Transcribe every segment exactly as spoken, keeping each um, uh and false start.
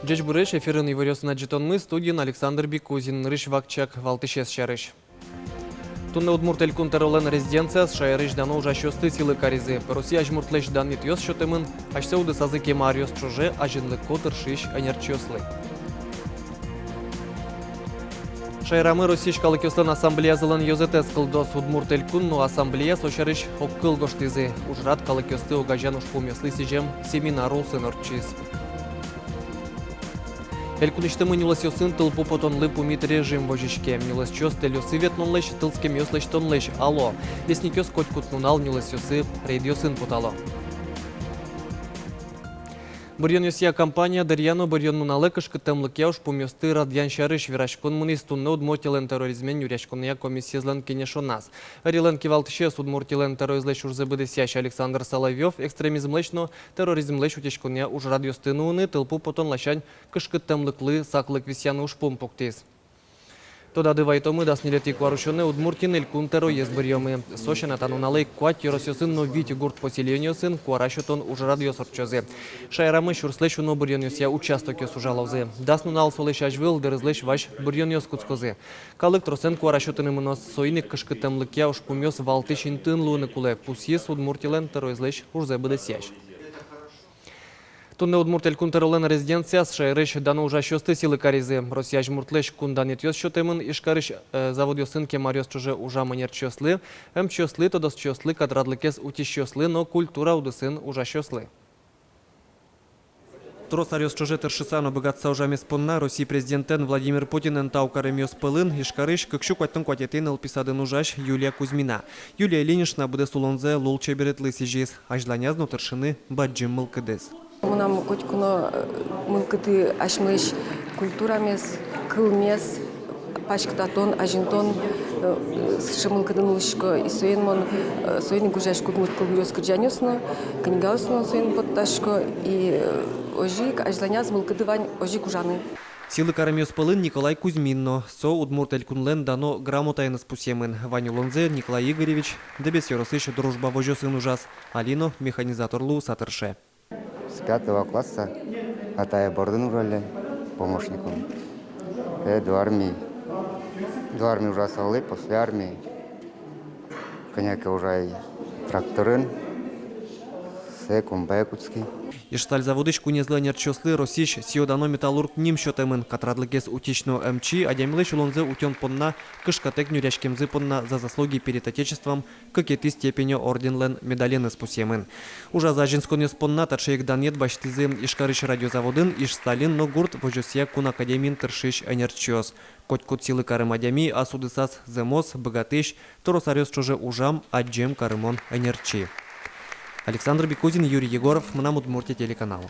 Ӟечбуресь! Эфирын «Иворъёс» но ӝытонмы, студиын Александр Бикузин. Нырысь вакчияк валтӥсез сярысь. Туннэ Удмурт Элькун тӧролэн резиденцияз шаерысь дано ужасьёсты сӥлы каризы. Россия азьмуртлэсь данъетъёс сётэмын асьсэ удысазы кема аръёс ӵоже азинлыко тыршись ӧнерчиослы. Шаерамы Россиысь калыкъёслэн ассамблеязылэн ёзэтэз кылдоз. Удмурт Элькун но ассамблея со сярысь огкыл гожтӥзы. Ужрад калыкъёсты огазеян ужпумъёслы сӥзем семинар улсын ортчиз. Элькунысьтымы нюлэсъёсын тылпу потонлы пумит режим возиське. Нюлэсчиос тэльёсы ветлонлэсь, тылскемъёс лэсьтонлэсь ало. Лесникъёс котькуд нунал нюлэсъёсы рейдъёсын потало. Быръёнъёсъя кампания дыръя но быръён нуналэ кышкыттэмлыкъя ужпумъёсты радъян сярысь вераськон мынӥз туннэ Удмуртилэн терроризмен нюръяськонъя комиссиезлэн кенешоназ. Ӧрилэн кивалтӥсез, Удмуртилэн тӧроезлэсь ужзэ быдэсъясь Александр Соловьёв экстремизмлэсь но терроризмлэсь утиськонъя ужрадъёсты нуыны, тылпу потон ласянь кышкыттэмлыклы саклык висъяны ужпум пуктӥз. Тодады вайытомы, дас ньылетӥ куарусёнэ Удмуртиын Элькун тӧроез быръёмы. Со сяна, та нуналэ ик куать ёросъёсын но вить гурт поселениосын куара сётон ужрадъёс ортчозы. Шаерамы сюрслэсь уно быръёнъёсъя участокъёс ужалозы. Дас нунал солэсь азьвыл дырызлэсь вазь быръёнъёс кутскозы. Калык тросэн куара сётыны мыноз, соин ик кышкыттэмлыкъя ужпумъёс валтӥсь интыын луыны кулэ, пусйиз Удмуртилэн тӧроезлэсь ужзэ быдэсъясь. Туннэ Удмурт Элькун тӧролэн резиденцияз шаерысь дано ужасьёсты сӥлы каризы. Россия азьмуртлэсь кун данъетъёс сётэмын Ижкарысь, э, заводъёсын кема аръёс ӵоже ужам ӧнерчиослы, эмчиослы, тодосчиослы, катрадлыкез утисьёслы но культура удысын ужасьёслы. Трос аръёс ӵоже тыршыса но быгатыса ужамез понна Россия президентэн Владимир Путинэн тау каремъёс пӧлын Ижкарысь кык сю куатьтон куатетӥ нылпи садын ужась Юлия Кузьмина. Юлия Ильинична быдэс улонзэ лулчеберетлы сӥзиз. Азьланяз но тыршыны бадӟым мылкыдэз. Мынам котьку но, э, мылкыды асьмелэсь культурамес, кылмес паськытатон, азинтон, э, сыӵе мылкыдын улӥсько. И соин мон, э, соин ик гожъясько удмурт кылбуръёс, кырӟанъёс но, книгаос но соин поттасько. И, э, озьы ик азьланяз мылкыды вань озьы ик ужаны. Сӥлы каремъёс пӧлын Николай Кузьмин но. Со Удмурт Элькунлэн дано грамотаеныз пусъемын. Вань улонзэ Николай Игоревич Дэбес ёросысь «Дружба» возёсын ужаз, али но механизатор луыса тырше. С пятого класса атае бордын ужалле помощником. Э, до армии, до армии ужаса улӥ, после армии кӧня ке ужай тракторын, сое комбае кутски. Ижсталь заводысь куинезлы ӧнерчиослы Россиысь сӥё-дано металлург ним сётэмын. Катрадлыкез утись но эмчи адямилэсь улонзэ утён понна кышкатэк нюръяськемзы понна «За заслуги перед Отечеством» кыкетӥ степенё орденлэн медаленыз пусъемын. Ужаз азинсконъёс понна таӵе ик данъет басьтӥзы Ижкарысь радиозаводын, Ижсталин но гурт возёсъя кун академиын тыршись ӧнерчиос. Котькуд сӥлы карем адями ас удысаз зэмос, быгатӥсь, трос аръёс ӵоже ужам, адӟем карымон ӧнерчи. Александр Бикузин, Юрий Егоров, «Мынам Удмуртие» телеканал.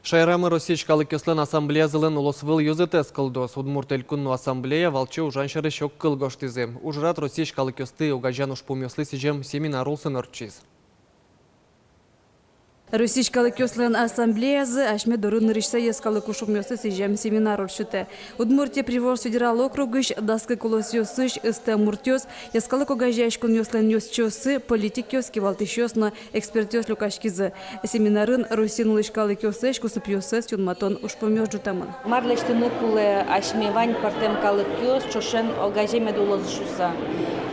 Шаерамы Россиысь калыкъёслэн ассамблеязылэн улосвыл ёзэтэз кылдоз. Удмурт Элькун но ассамблея валче ужан сярысь огкыл гожтӥзы. Ужрад Россиысь калыкъёсты огазеян ужпумъёслы сӥзем семинар улсын ортчиз. Россиысь калыкъёслэн ассамблеязы асьме дорын нырысьсэ йӧскалык ужпумъёсты сӥзем семинар ортчытэ. Удмуртие Приволжск федерал округысь дас кык улосъёсысь ыстэм муртъёс, йӧскалык огазеяськонъёслэн ёзчиоссы, политикъёс, кивалтӥсьёс но экспертъёс люкаськизы. Семинарын Россиын улӥсь калыкъёслэсь кусыпъёссэс юнматон ужпумъёс ӝутэмын. Мар лэсьтыны кулэ, асьме вань пӧртэм калыкъёс ӵошен огазе мед улозы шуыса.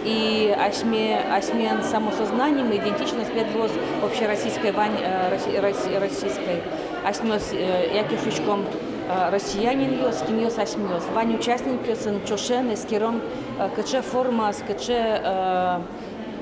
И асьме, асьмелэн самосознаниемы, идентичность мед луоз общероссийской, вань, э, росси-, росси-, российской. Асьмеос, э, яке шуиськом, э, россиянинъёс, кинъёс асьмеос. Вань участникъёсын ӵошен эскером, э, кыӵе формаос, кыӵе, э,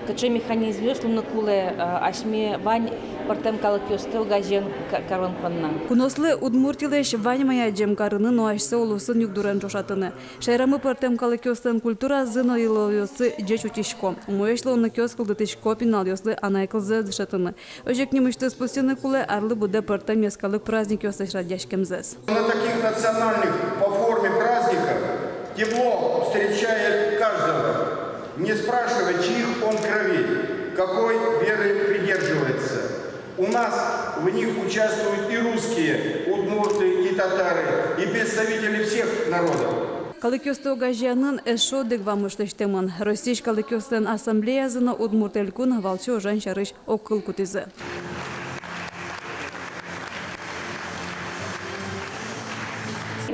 кыӵе механизмъёс луыны кулэ, э, асьме вань пӧртэм калыкъёсты огазеян ка-, карон понна. Куноослы Удмуртилэсь ваньмы адӟем карыны но асьсэ улосын югдурен ӵошатыны. Шаерамы пӧртэм калыкъёслэн культуразы но йылолъёссы ӟеч утисько. Умоесь луонлыкъёс кылдытӥсько пиналъёслы анай кылзэс дышетыны. Озьы ик нимысьтыз пусйыны кулэ, арлы быдэ пӧртэм йӧскалык праздникъёслэсь радъяськемзэс. На таких национальных по форме праздниках тепло встречает каждого, не спрашивая, чьих он крови, какой веры придерживается. У нас в них участвуют и русские, удмурты, и татары, и представители всех народов. Калыкъёсты огазеянын эшшо одӥг вамыш лэсьтэмын. Россиысь калыкъёслэн ассамблеязы но Удмурт Элькун валче ужан сярысь огкыл кутӥзы.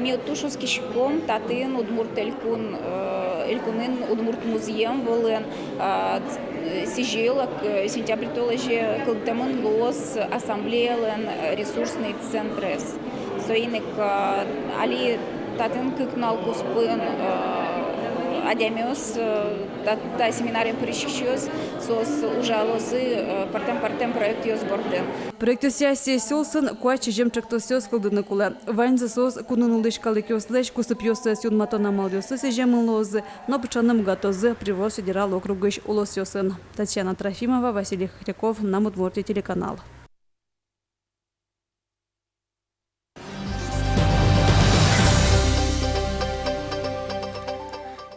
Ми туж оскиськом, татын Удмурт Элькун, э, Элькунын Удмурт музъем вылын, а, сӥзьыл ик, э, сентябрь толэзе кылдытэмын луоз ассамблеялэн, э, ресурсный центрез. Соин ик, э, али татын кык нунал куспын, э, адямиос, э, та, та семинаре пыриськисьёс, соос ужалозы, э, пӧртэм-пӧртэм проектъёс бордын. Проектъёсъя сессиосын куать сизьым ӵектосъёс кылдыны кулэ. Ваньзэ соос кунын улӥсь калыкъёслэсь кусыпъёссэс юнматон амалъёсты сӥземын луозы, но пыӵаны быгатозы Приволжск федерал округысь улосъёсын. Татьяна Трофимова, Василий Хохряков, «Мынам Удмуртие» телеканал.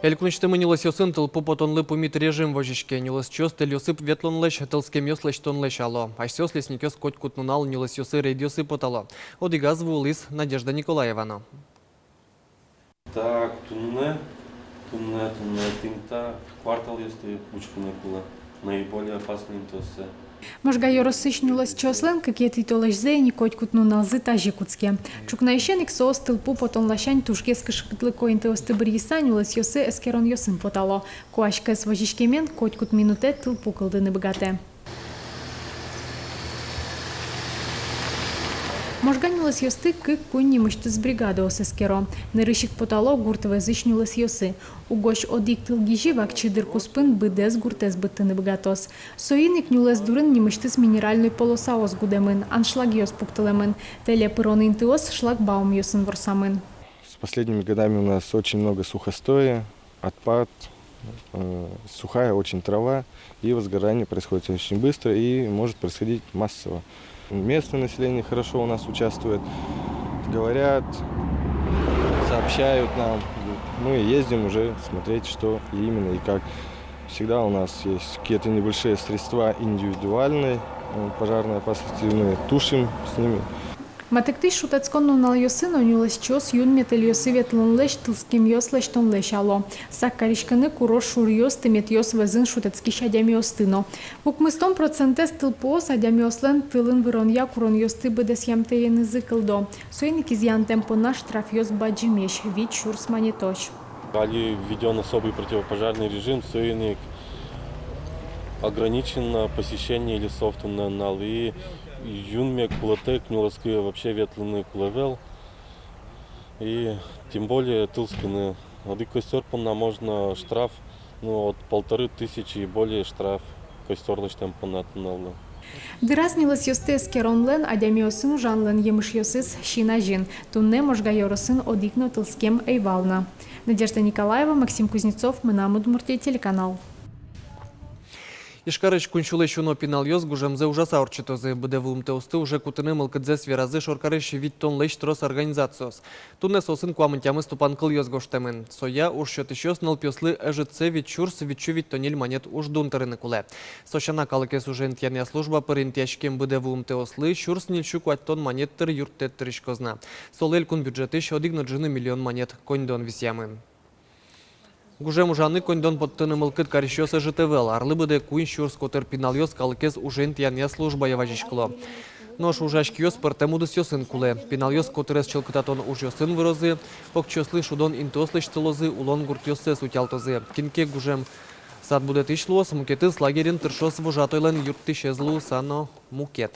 Элькунысьтымы нюлэсъёсын тылпу потонлы пумит режим возиське. Нюлэсчиос тэльёсы ветлонлэсь, тылскемъёс лэсьтонлэсь ало. Асьсэос лесникъёс котькуд нунал нюлэсъёсы рейдъёсы потало. Одӥгаз вуылӥз Надежда Николаева но. Так, туннэ, туннэ, туннэ тӥни та кварталъёсты учкыны кулэ, наиболее опасный интыоссэ. Можга ёросысь нюлэсчиослэн кыкетӥ толэзьзы ини котькуд нуналзы тазьы кутске. Ӵукнаысен ик соос тылпу потон ласянь тужгес кышкытлыко интыосты быръыса нюлэсъёсы эскеронъёсын потало. Куаськес возиськемен котькуд минутэ тылпу кылдыны быгатэ. Можга нюлэсъёсты кык-куинь нимысьтыз бригадаос эскеро. Нырысь ик потало гурт вӧзысь нюлэсъёсы. Угось одӥг тылгизи вакчи дыр куспын быдэс гуртэз быдтыны быгатоз. Соин ик нюлэс дурын нимысьтыз минеральной полосаос гудэмын, аншлагъёс пуктылэмын. Тэле пырон интыос шлагбаумъёсын ворсамын. С последними годами у нас очень много сухостоя, отпад, э, сухая очень трава, и возгорание происходит очень быстро и может происходить массово. Местное население хорошо у нас участвует, говорят, сообщают нам. Мы ездим уже смотреть, что именно и как. Всегда у нас есть какие-то небольшие средства индивидуальной, э, пожарной опасности, мы тушим с ними. Матэктӥсь шутэтскон нуналъёсы но нюлэсчиос юнме тэльёсы ветлонлэсь, тылскемъёс лэсьтонлэсь ало. Сак кариськыны куро шуръёс, тыметъёс вӧзын шутэтскись адямиосты но. Укмыстон процентэз тылпуос адямиослэн тылын выронъя куронъёсты быдэсъямтэенызы кылдо. Соин ик изъянтэм понна штрафъёс бадӟымесь, вить сюрс манетозь. Али введён особый противопожарный режим, соин ик ограничено посещение лесов туннэ нунал, и юнме кулэтэк нюлэскы вообще ветлыны кулэ ӧвӧл. И тем более тылскыны. Одӥг костёр понна можно штраф, ну, от полторы тысячи и более штраф костёр лэсьтэм понна туннэ нуналлы. Дыраз нюлэсъёсты эскеронлэн, адямиосын ужанлэн емышъёсыз син азьын. Туннэ Можга ёросын одӥг но тылскем ӧй вал на. Надежда Николаева, Максим Кузнецов, «Мынам Удмуртие» телеканал. Ижкарысь куинь сюлэсь уно пиналъёс гужемзэ ужаса ортчытозы. Быдэ вуымтэосты уже кутыны мылкыдзэс веразы шоркарысь витьтонлэсь трос организациос. Туннэ соосын куамын тямыс тупанкылъёс гожтэмын. Соя уж сётӥсьёс нылпиослы ӧжытсэ вить сюрс вить сю витьтон ньыль манет уждун тырыны кулэ. Со сяна, калыкез уже интыянъя служба пыр интыяськем быдэ вуымтэослы сюрс ньыль сю куатьтон манет тыр юрттэт тырӥськоз на. Солы элькун бюджетысь одӥг но ӝыны миллион манет коньдон висъямын. Гужем ужаны коньдон поттыны мылкыд карисьёс ӧжыт ӧвӧл. Арлы быдэ куинь сюрс котыр пиналъёс калыкез уже интыянъя службае вазиськыло. Нош ужась киос пӧртэм удысъёсын кулэ. Пиналъёс котырез чылкытатон ужъёсын вырозы, покчиослы шудон интыос лэсьтылозы, улон гуртъёссэс утялтозы. Кин ке гужем сад будэтӥсь луоз, мукетыз лагерьын тыршоз, вожатойлэн юрттӥсез луыса но мукет.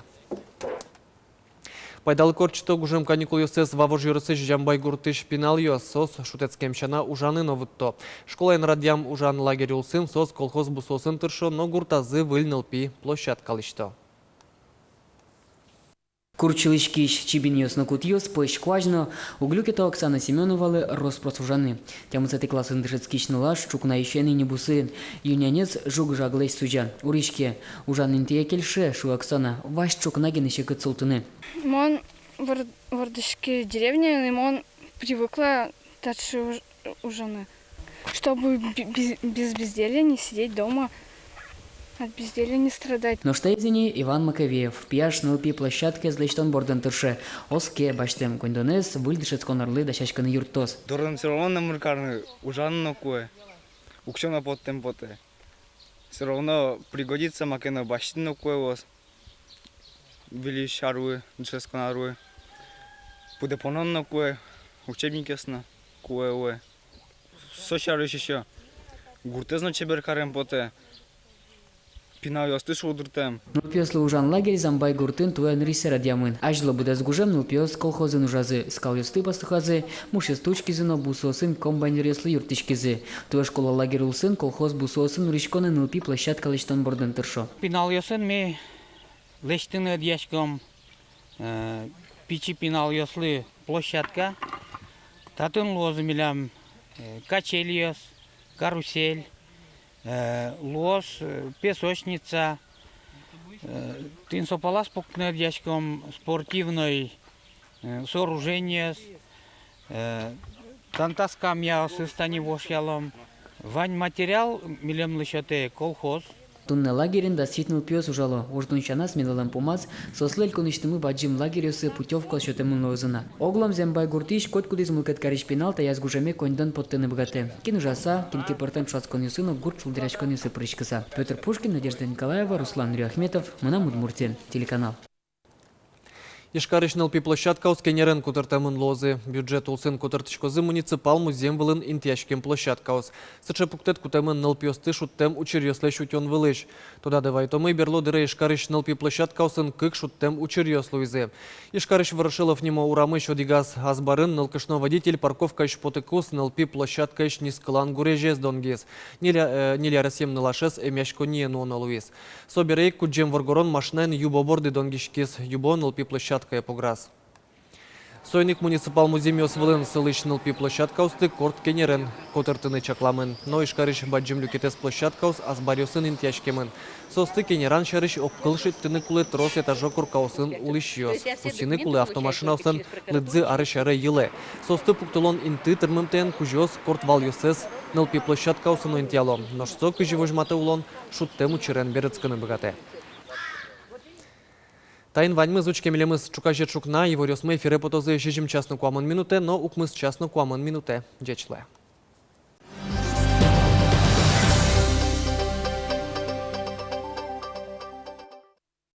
Пайдалыко ортчыто гужем каникулъёссэс Вавож ёросысь Зямбай гуртысь пиналъёс. Соос шутэтскем сяна ужаны но вутто. Школаен радъям ужан лагерь улсын соос колхоз бусыосын тыршо но гуртазы выль нылпи площадка лэсьто. Курчылӥськись чибинъёс но кутъёс, пӧсь куазь но уг люкето Оксана Семёновалы рос-прос ужаны. Тямысэтӥ классын дышетскись нылаш ӵукнаысен ини бусыын. Ю-нянез жуг-жаглэсь сузя. Уриське, ужан интые кельше, шуэ Оксана, вазь ӵукна гинэ секыт султыны. Мон ворд-, вордӥськи деревняын, и мон привыкла таӵе уж-, ужаны. Чтобы бе-, без, без безделья не сидеть дома, от безделья не страдать. Нош таиз ини Иван Маковеев. Пияш нылпи площадкаез лэсьтон бордын тырше. Оске, басьтэм коньдонэз выль дышетскон арлы дасяськыны юрттоз. Дорын всё равно номыр карны, ужаны но кулэ, уксё но поттэм потэ. Всё равно пригодится, маке но басьтыны но кулэ луоз. Выльысь арлы, дышетскон арлы. Пыдэ понон но кулэ, Учебникъёс но кулэ луэ. Со сярысь ещё гуртэз но чебер карем потэ. Пиналъёсты шулдыртэм. Нылпиослы ужан лагерь Замбайгуртын туэ нырысьсэ радъямын. Азьло быдэс гужем нылпиос колхозын ужазы, скалъёсты пастухазы, мушъёсты учкизы но бусыосын комбайнеръёслы юрттӥськизы. Туэ школа лагерь улсын колхоз бусыосын нырыськонэ нылпи площадка лэсьтон бордын тыршо. Пиналъёсын ми лэсьтыны ӧдъяськом, э, пичи пиналъёслы площадка. Татын луозы милям, э, качельёс, карусель, э, луоз, э, песочница, э, тӥни со палаз пуктыны ӧдъяськом спортивной, э, сооружениос, э, тани та скамьяосыз тани вошъялом. Вань материал милемлы сётэ колхоз. Туннэ лагерьын дас вить нылпиос ужало. Уждун сяна, сменалэн пумаз соослы элькунысьтымы бадӟым лагерьёсы путёвкаос сётэмын луозы на. Огъя Замбайгуртысь котькудӥз мылкыд карись пинал таяз гужеме коньдон поттыны быгатэ. Кин ужаса, кин кипыртэм ӵошатсконъёсы но гурт шулдыръяськонъёсы пыриськыса. Пётр Пушкин, Надежда Николаева, Руслан Нуриахметов, «Мынам Удмуртие» телеканал. Ижкарысь нылпи площадкаос кенерен котыртэмын луозы. Бюджет улсын котыртӥськозы муниципал музъем вылын интыяськем площадкаос. Сыӵе пуктэт кутэмын нылпиосты шудтэм учыръёслэсь утён вылысь. Тодады вайытомы, берло дыре Ижкарысь нылпи площадкаосын кык шудтэм учыръёс луизы. Ижкарысь Ворошилов нимо урамысь одӥгаз азбарын нылкышно водитель парковкаысь потыкуз нылпи площадкаысь нискылан гурезез донгиз. Ньыль, э, ньыль аресъем нылашез эмъяськонние нуоно луиз. Собере ик кудӟем воргорон машинаен юбо борды донгиськиз, юбо нылпи площадкае пограз. Соин ик муниципал музъемъёс вылын сылӥсь нылпи площадкаосты корт кенерен котыртыны чакламын. Но Ижкарысь бадӟым люкетэз площадкаос азбаръёсын интыяськемын. Соосты кенеран сярысь огкыл шедьтыны кулэ трос этажо коркаосын улӥсьёс. Пусйыны кулэ, автомашинаослэн лыдзы арысь аре йылэ. Соосты пуктылон инты тырмымтэен кузёос корт валъёссэс нылпи площадкаосын но интыяло. Нош со, кызьы возьматэ улон, шудтэм учырен берытскыны быгатэ. Таин ваньмыз. Учке милемыз ӵуказе ӵукна. Иворъёсмы эфире потозы сизьым час но куамын минутэ но укмыс час но куамын минутэ. Ӟеч луэ.